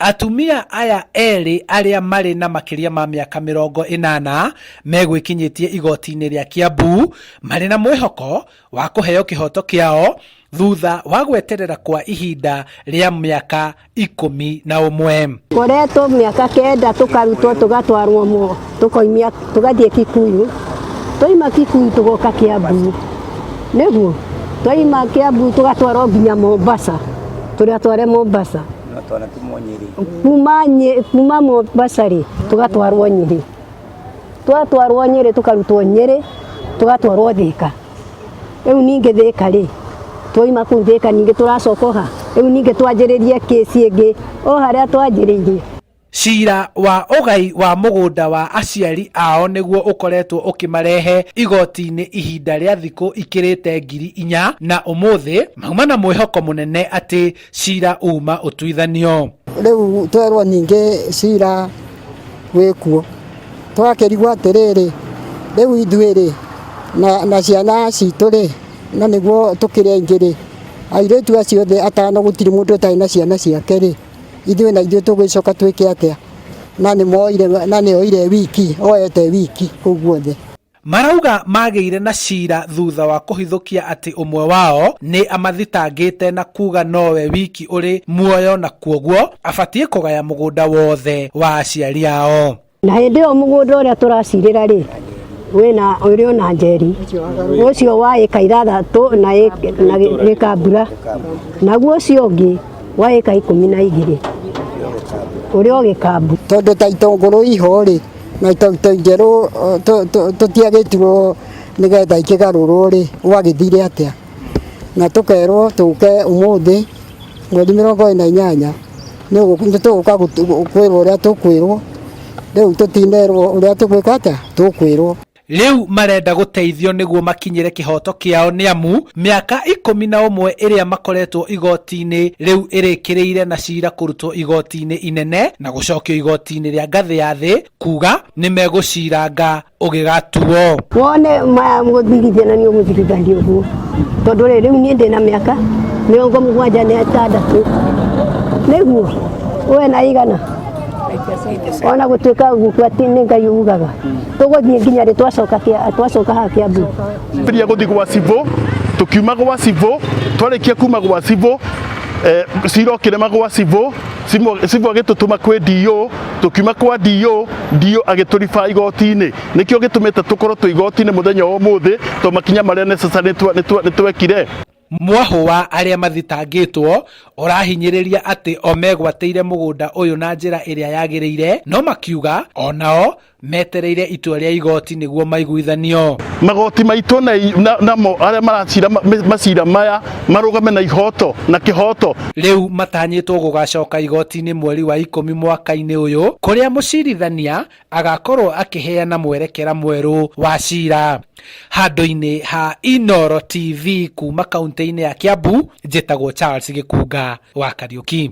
Atumia aya erĩ arĩa marĩ na makĩria ma mĩaka 80 megwĩkinyĩtie igoti-inĩ rĩa Kiambu marĩ na mwĩhoko wa kũheo kĩhoto kĩao thutha wa gweterera kwa ihinda rĩa mĩaka 11. Koretwo mĩaka 9 tũkarutwo tũgatwarwo mo tũkoimia tũgathiĩ Kikuyu, twaima Kikuyu tũgoka Kiambu, nĩguo twaima Kiambu tũgatwarwo nginya Mombasa, tũratware Mombasa kuma Mombasa rĩ tũgatwarwo Nyĩrĩ, twatwarwo Nyĩrĩ tũkarutwo Nyĩrĩ tũgatwarwo Thĩka. Rĩu ningĩ Thĩka rĩ, twaima kũu Thĩka ningĩ tũracoka ha? Rĩu ningĩ twanjĩrĩrie kĩci ĩngĩ o harĩa twanjĩrĩirie. Cira wa ũgai wa mũgũnda wa aciari ao nĩguo ũkoretwo ũkĩmarehe igoti-inĩ ihinda rĩa thikũ ikĩrĩte 4000 na ũmũthĩ mauma na mwĩhoko mũnene atĩ cira uma ũtuithanio. Rĩu twerwo ningĩ cira wĩkuo, twakĩrigwo atĩrĩrĩ, rĩu ithuĩ rĩ, na ciana citũ rĩ, na nĩguo tũkĩrĩ aingĩ rĩ, airĩtu acio othe atano gũtirĩ mũndũ ũtarĩ na ciana ciake rĩ, ithuĩ na ithuĩ tũgĩcoka twĩke atĩa? Na nĩ moire, na nĩ oire wiki, oete wiki kũu guothe. Marauga magĩire na cira thutha wa kũhithũkia atĩ ũmwe wao nĩ amathitangĩte na kuga nowe wiki ũrĩ muoyo na kuoguo abatiĩ kũgaya mũgũnda wothe wa aciari ao. Na hĩndĩ ĩyo mũgũnda ũrĩa tũracirĩra rĩ, wĩna ũrĩ ona Njeri ũcio wa ĩka 6 na gĩkambura, naguo ũcio ũngĩ wa ĩka 12 ũrĩ o gĩkambu. Tondũ ta itũngũrũ iho rĩ, na itauta njerũ tũtiagĩtirwo nĩgetha ikĩgarũrwo rĩ, gwagĩthire atĩa? Na tũkerwo tũke ũmũthĩ mweri 28 nĩ tũgũka kwĩrwo ũrĩa tũkwĩrwo, rĩu tũtinerwo ũrĩa tũgwĩka atĩa, tũkwĩrwo. Rĩu marenda gũteithio nĩguo makinyĩre kĩhoto kĩao nĩamu mĩaka 11 ĩrĩa makoretwo igoti-inĩ rĩu ĩrĩkĩrĩire na cira kũrutwo igoti-inĩ inene na gũcokio igoti-inĩ rĩa ngathĩ ya thĩ kuga nĩ megũciranga ũgĩgatuo. Wone maya gũthigithia na nĩ ũgũthigithania ũguo tondũ rĩ rĩu niĩ ndĩna mĩaka 76 nĩguo we na igana ona gũtuĩka gũkua ti nĩ Ngai ugaga tũgũthiĩ nginya rĩ twacoka haha Kiambu. Ambĩrĩria gũthiĩ gwa cibũ, tũkiuma gwa cibũ, twarĩkia kuma gwa cibũ, cira ũkĩrema gwa cibũ, cibũ agĩtũtũma kwĩ DO, tũkiuma kwa DO, DO agĩtũriba igoti-inĩ. Nĩkĩo gĩtũmĩte tũkorwo twĩ igoti-inĩ mũthenya wa ũmũthĩ, tondũ makinya marĩa necessary nĩtwekire. Mwahũ wa arĩa mathitangĩtwo ũrahinyĩrĩria atĩ o megwatĩire mũgũnda ũyũ na njĩra ĩrĩa yagĩrĩire, no makiuga onao metereire itua rĩa igoti nĩguo maiguithanio. Magoti maitũ namo arĩa maracira macira maya marũgame na ihoto na kĩhoto. Rĩu matanyĩtwo gũgacoka igoti-inĩ mweri wa 10 mwaka-inĩ ũyũ, kũrĩa mũcirithania agakorwo akĩheana mwerekera mwerũ wa cira. Handũ-inĩ ha Inooro TV kuma kaunti-inĩ ya Kiambu, njĩtagwo Charles Gĩkunga wa Kariũki.